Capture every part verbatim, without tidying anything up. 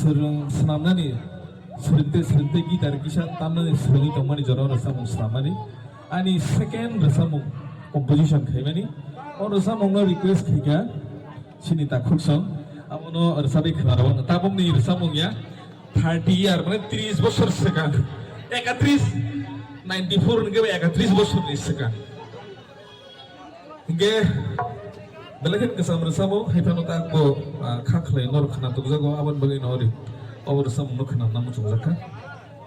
Swrwng swnamnani, swrwngtwi swrwngtwi guitar kisa tamnani swrwngwi tongmani jorao rwchapmung swnamnani. Ani second rwchapmung composition khaimani. O rwchapmungno request khaikha chini takhuksong. Abono rwchapwi khwnarwano. Tabukni rwchapmung ya thirty year, mane tris bosor swkang. Ekatris, ninety four hwnkhe ba ekatris bosorni swkang. Hingke belai kheno kwcham rwchapmung, hai phano ta ang bo, ah, kha khlai norok khna tukjago, aboni bagwi no ori. Obo rwchapmung no khna nang muchungjak kha.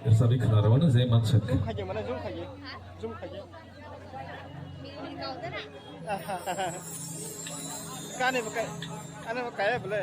Rwchapwi khna rwmano je mansak. Zoom khaidi, mane zoom khaidi, zoom khaidi. Kani bo kai, ani bo kai bole.